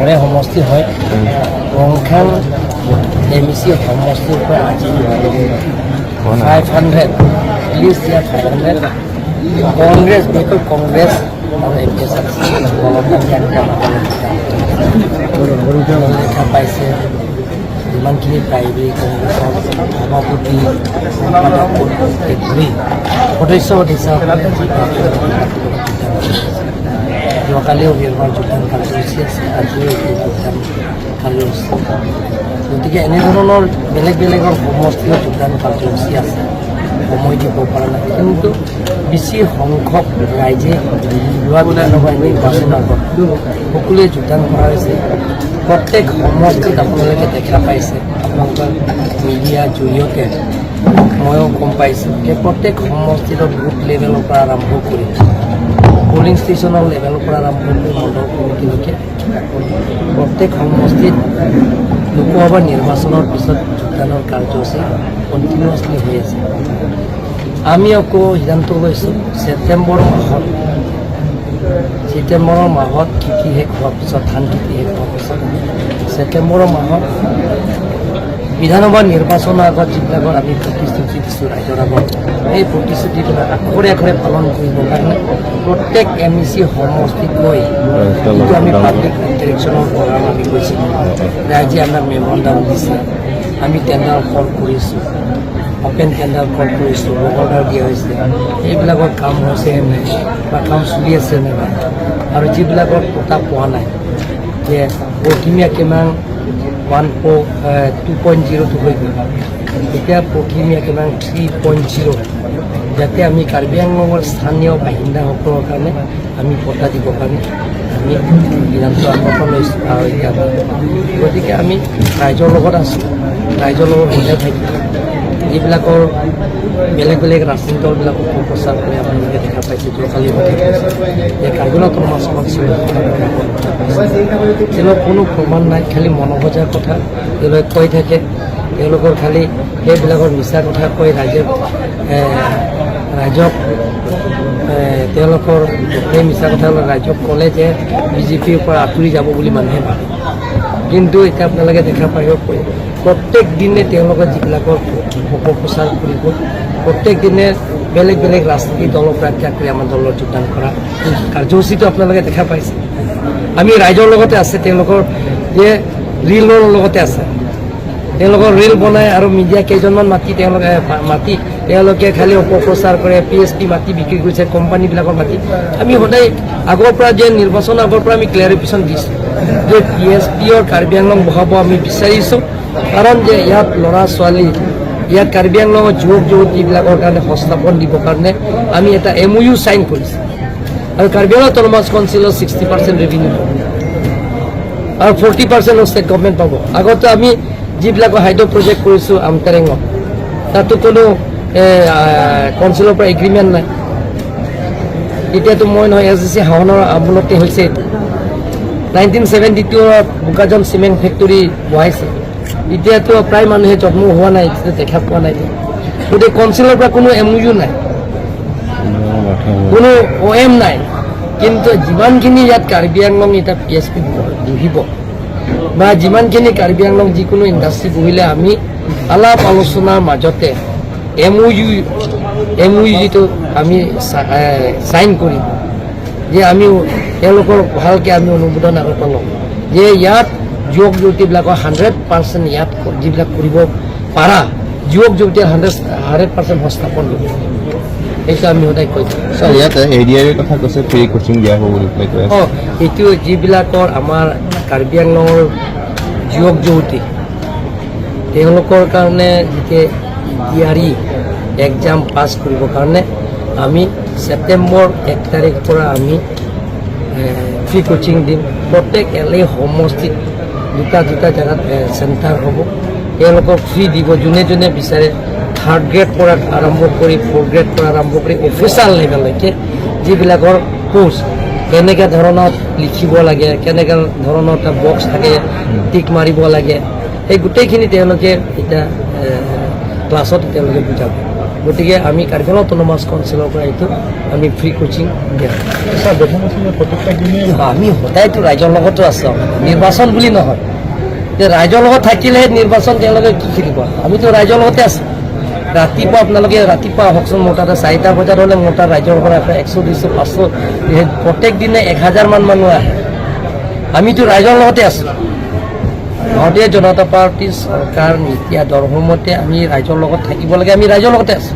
মোৰে সমষ্টি হয়। ৰংখাং এম ই চি সমষ্টিৰ পৰা আজি 500, লিষ্ট দিয়া 500 কংগ্ৰেছ, বিশেষকৈ কংগ্ৰেছ আৰু এ পি এছ এল দলত দেখা পাইছে। যিমানখিনি প্ৰাইভেট কংগ্ৰেছৰ সভাপতি, সম্পাদককে ধৰি সদস্য সদস্যসকলে যোগদান কৰিছে। যোৱাকালিও আমাৰ যোগদান কাৰ্যসূচী আছে, আজিও এই যোগদান কাৰ্যসূচী। গতিকে এনেধৰণৰ বেলেগ বেলেগৰ সমষ্টিৰ যোগদান কাৰ্যসূচী আছে, সময় দিব পৰা নাই। কিন্তু বেছি সংখ্যক ৰাইজে যোৱা বিধানসভা নিৰ্বাচনৰ আগত সকলোৱে যোগদান কৰা হৈছে। প্ৰত্যেক সমষ্টিত আপোনালোকে দেখা পাইছে, আপোনালোকৰ মিডিয়াৰ জৰিয়তে ময়ো গম পাইছোঁ যে প্ৰত্যেক সমষ্টিত বুথ লেভেলৰ পৰা আৰম্ভ কৰি, পলিং ষ্টেচনৰ লেভেলৰ পৰা আৰম্ভ কৰি মণ্ডল কমিটিলৈকে প্ৰত্যেক সমষ্টিত লোকসভা নিৰ্বাচনৰ পিছত যোগদানৰ কাৰ্যসূচী কণ্টিনিউৱাছলি হৈ আছে। আমি আকৌ সিদ্ধান্ত লৈছোঁ, ছেপ্টেম্বৰৰ মাহত খেতি শেষ হোৱাৰ পিছত, ধান খেতি শেষ হোৱাৰ পিছত ছেপ্টেম্বৰৰ মাহত বিধানসভা নিৰ্বাচনৰ আগত যিবিলাকৰ আমি প্ৰতিশ্ৰুতি দিছোঁ ৰাইজৰ আগত, সেই প্ৰতিশ্ৰুতিবিলাক আখৰে আখৰে পালন কৰিবৰ কাৰণে প্ৰত্যেক এম ই চি সমষ্টিত গৈ যিটো আমি পাব্লিক ইণ্টাৰেকশ্যনৰ প্ৰগ্ৰাম আমি গৈছিলোঁ, ৰাইজে আমাক মেমৰেণ্ডাম দিছে, আমি টেণ্ডাৰ কল কৰিছোঁ, অ'পেন টেণ্ডাৰ কল কৰিছোঁ, ৱৰ্ক অৰ্ডাৰ দিয়া হৈছে, সেইবিলাকৰ কাম হৈছে নাই বা কাম চলি আছে নে নাই, আৰু যিবিলাকৰ পটা পোৱা নাই যে পশ্চিমীয়া কিমান ওৱান 2.0টো হৈ গ'ল, এতিয়া পশ্চিমীয়া কিমান 3.0, যাতে আমি কাৰ্বি আংলঙৰ স্থানীয় বাসিন্দাসকলৰ কাৰণে আমি পটা দিবৰ কাৰণে আমি সিদ্ধান্ত আগত লৈছোঁ। আৰু এতিয়া গতিকে আমি ৰাইজৰ লগত আছোঁ, ৰাইজৰ লগত সদায় থাকিম। যিবিলাকৰ বেলেগ বেলেগ ৰাজনীতি দলবিলাক অপপ্ৰচাৰ কৰি আপোনালোকে দেখা পাইছে, যোৱাকালি কথা কৈছে যে কাৰ্বি আংলং অট'নমাছ কাউন্সিলৰ তেওঁলোক কোনো প্ৰমাণ নাই, খালি মনোভজাৰ কথা তেওঁলোকে কৈ থাকে। তেওঁলোকৰ খালি সেইবিলাকৰ মিছা কথা কৈ ৰাইজক তেওঁলোকৰ সেই মিছা কথা ৰাইজক ক'লে যে বিজেপিৰ পৰা আঁতৰি যাব বুলি মানুহে ভাবে। কিন্তু এতিয়া আপোনালোকে দেখা পাব, প্ৰত্যেক দিনে তেওঁলোকে যিবিলাকৰ অপপ্ৰচাৰ কৰিব, প্ৰত্যেক দিনে বেলেগ বেলেগ ৰাজনীতি দলৰ পৰা ত্যাগ কৰি আমাৰ দলত যোগদান কৰা কাৰ্যসূচীটো আপোনালোকে দেখা পাইছে। আমি ৰাইজৰ লগতে আছে, তেওঁলোকৰ যে ৰিলৰ লগতে আছে। তেওঁলোকৰ ৰিল বনাই আৰু মিডিয়া কেইজনমান মাতি, তেওঁলোকে মাতি তেওঁলোকে খালি অপপ্ৰচাৰ কৰে, পি এছ পি মাটি বিক্ৰী কৰিছে, কোম্পানীবিলাকৰ মাটি। আমি সদায় আগৰ পৰা যে নিৰ্বাচনৰ আগৰ পৰা আমি ক্লেৰিফিকেশ্যন দিছোঁ যে পি এছ পিৰ কাৰ্বি আংলং বহাব আমি বিচাৰিছোঁ, কাৰণ যে ইয়াত ল'ৰা ছোৱালী, ইয়াত কাৰ্বি আংলঙৰ যুৱক যুৱতীবিলাকৰ কাৰণে সংস্থাপন দিবৰ কাৰণে আমি এটা এম ইউ চাইন কৰিছোঁ আৰু কাৰ্বি আংলং অট'নমাছ কাউন্সিলৰ 60% ৰেভিনিউ পাব আৰু 40% ষ্টেট গভমেণ্ট পাব। আগতে আমি যিবিলাকৰ হাইড্ৰ' প্ৰজেক্ট কৰিছোঁ আমটাৰেঙত, তাতো কোনো কাউন্সিলৰ পৰা এগ্ৰিমেণ্ট নাই। এতিয়াতো মই নহয়, এছ ডি চি শাসনৰ আমোলতে হৈছে এইটো। 1972ত বোকাজন চিমেণ্ট ফেক্টৰী বহাইছে। এতিয়াতো প্ৰায় মানুহে জন্ম হোৱা নাই, তেতিয়া দেখা পোৱা নাই। গতিকে কাউন্সিলৰ পৰা কোনো এম ইউ নাই, কোনো অ' এম নাই। কিন্তু যিমানখিনি ইয়াত কাৰ্বি আংলং এতিয়া পি এছ পি বহিব বা যিমানখিনি কাৰ্বি আংলং যিকোনো ইণ্ডাষ্ট্ৰি বহিলে আমি আলাপ আলোচনাৰ মাজতে এম ইউ যিটো আমি চাইন কৰিম যে আমি তেওঁলোকৰ ভালকৈ আমি অনুমোদন আগৰ পৰা ল'ম যে ইয়াত যুৱক যুৱতীবিলাকৰ 100% ইয়াত যিবিলাক কৰিব পাৰা যুৱক যুৱতীয়ে 100% সংস্থাপন দিব। সেইটো আমি সদায় কৈ থাকোঁ। ছাৰ, ইয়াত এ ডি আৰ কথা কৈছে, ফ্ৰী কোচিং দিয়া হ'ব বুলি পেলাই কৈ আছে। অঁ, এইটো যিবিলাকৰ আমাৰ কাৰ্বি আংলঙৰ যুৱক যুৱতী, তেওঁলোকৰ কাৰণে যেতিয়া ডি আৰ ই এক্সাম পাছ কৰিবৰ কাৰণে আমি ছেপ্টেম্বৰ 1 তাৰিখ পৰা আমি ফ্ৰী কোচিং দিম। প্ৰত্যেক এল এ সমষ্টিত দুটা দুটা জেগাত চেণ্টাৰ হ'ব। তেওঁলোকক ফ্ৰী দিব, যোনে যোনে বিচাৰে, থাৰ্ড গ্ৰেড পৰা আৰম্ভ কৰি, ফ'ৰ্থ গ্ৰেড পৰা আৰম্ভ কৰি অফিচাৰ লেভেললৈকে যিবিলাকৰ পোষ্ট, কেনেকৈ ধৰণত লিখিব লাগে, কেনেকৈ ধৰণৰ এটা বক্স থাকে, টিক মাৰিব লাগে, সেই গোটেইখিনি তেওঁলোকে এতিয়া ক্লাছত তেওঁলোকে বুজাব। গতিকে আমি কাৰ্বি আংলং অট'নমাছ কাউন্সিলৰ পৰা এইটো আমি ফ্ৰী কোচিং দিয়া। ছাৰ, দেখা পাইছোঁ যে প্ৰত্যেকটা দিনে আমি সদায়তো ৰাইজৰ লগতো আছোঁ, নিৰ্বাচন বুলি নহয় যে ৰাইজৰ লগত থাকিলেহে নিৰ্বাচন তেওঁলোকে কি খেলিব? আমিতো ৰাইজৰ লগতে আছোঁ। ৰাতিপুৱা আপোনালোকে ৰাতিপুৱা আহকচোন মোৰ তাতে 4টা বজাত হ'লে মোৰ তাত ৰাইজৰ পৰা 100, 200, 500, প্ৰত্যেক দিনে 1000মান মানুহ আহে। আমিতো ৰাইজৰ লগতে আছোঁ। ভাৰতীয় জনতা পাৰ্টীৰ চৰকাৰ নীতি আদৰ্শমতে আমি ৰাইজৰ লগত থাকিব লাগে। আমি ৰাইজৰ লগতে আছোঁ।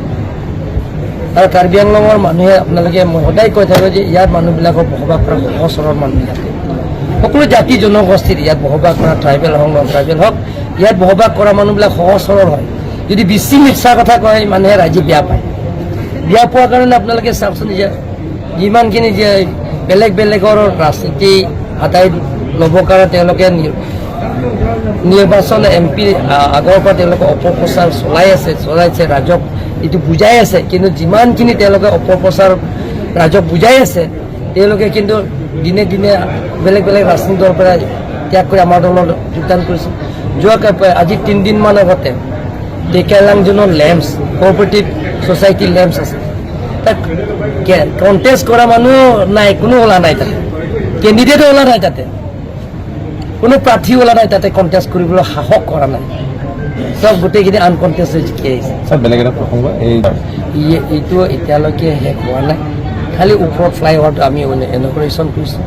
আৰু কাৰ্বি আংলঙৰ মানুহে, আপোনালোকে, মই সদায় কৈ থাকোঁ যে ইয়াত মানুহবিলাকৰ বসবাস কৰা সহজ সৰল মানুহ। ইয়াতে সকলো জাতি জনগোষ্ঠীৰ ইয়াত বসবাস কৰা, ট্ৰাইবেল হওক, নন ট্ৰাইবেল হওক, ইয়াত বসবাস কৰা মানুহবিলাক সহজ সৰল হয়। যদি বেছি মিছা কথা কয় মানুহে, ৰাইজে বেয়া পায়। বেয়া পোৱাৰ কাৰণে আপোনালোকে চাওকচোন যে যিমানখিনি যে বেলেগ বেলেগৰ ৰাজনীতি আদায় ল'বৰ কাৰণে তেওঁলোকে নিৰ্বাচন এমপি আগৰ পৰা তেওঁলোকে অপপ্ৰচাৰ চলাই আছে, চলাইছে, ৰাইজক এইটো বুজাই আছে। কিন্তু যিমানখিনি তেওঁলোকে অপপ্ৰচাৰ ৰাইজক বুজাই আছে, তেওঁলোকে কিন্তু দিনে দিনে বেলেগ বেলেগ ৰাজনীতি দলৰ পৰা ত্যাগ কৰি আমাৰ দলত যোগদান কৰিছে। যোৱা আজি 3দিনমান আগতে টেকেলাংজনৰ লেম্পছ কোঅপাৰেটিভ ছ'চাইটি লেম্পছ আছে, তাত কণ্টেষ্ট কৰা মানুহ নাই, কোনো ওলা নাই তাতে, কেণ্ডিডেটো ওলা নাই তাতে, কোনো প্ৰাৰ্থী ওলা নাই তাতে, কণ্টেষ্ট কৰিবলৈ সাহস কৰা নাই। চব গোটেইখিনি আনকণ্টেষ্ট হৈ জিকি আহিছে। ছাৰ, বেলেগ এটা প্ৰসংগ এই এইটো এতিয়ালৈকে শেষ হোৱা নাই। খালি ওপৰত ফ্লাইঅভাৰটো আমি ইনঅগুৰেশ্যন কৰিছোঁ।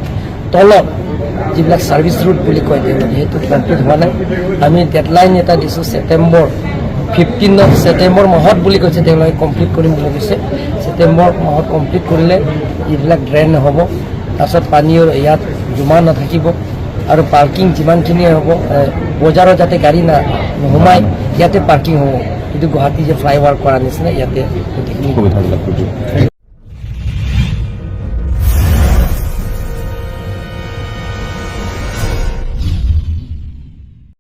তলত যিবিলাক ছাৰ্ভিচ ৰোড বুলি কয় তেওঁলোকে, সেইটো কমপ্লিট হোৱা নাই। আমি ডেডলাইন এটা দিছোঁ, ছেপ্টেম্বৰ 15ত, ছেপ্টেম্বৰ মাহত বুলি কৈছে তেওঁলোকে, কমপ্লিট কৰিম বুলি কৈছে। ছেপ্টেম্বৰ মাহত কমপ্লিট কৰিলে এইবিলাক ড্ৰেইন হ'ব, তাৰপিছত পানীও ইয়াত জমা নাথাকিব আৰু পাৰ্কিং যিমানখিনি হ'ব, বজাৰত যাতে গাড়ী নোসোমায়, ইয়াতে পাৰ্কিং হ'ব। এইটো গুৱাহাটী যে ফ্লাইঅভাৰ কৰাৰ নিচিনা ইয়াতে গোটেইখিনি সুবিধাবিলাক কৰি দিব।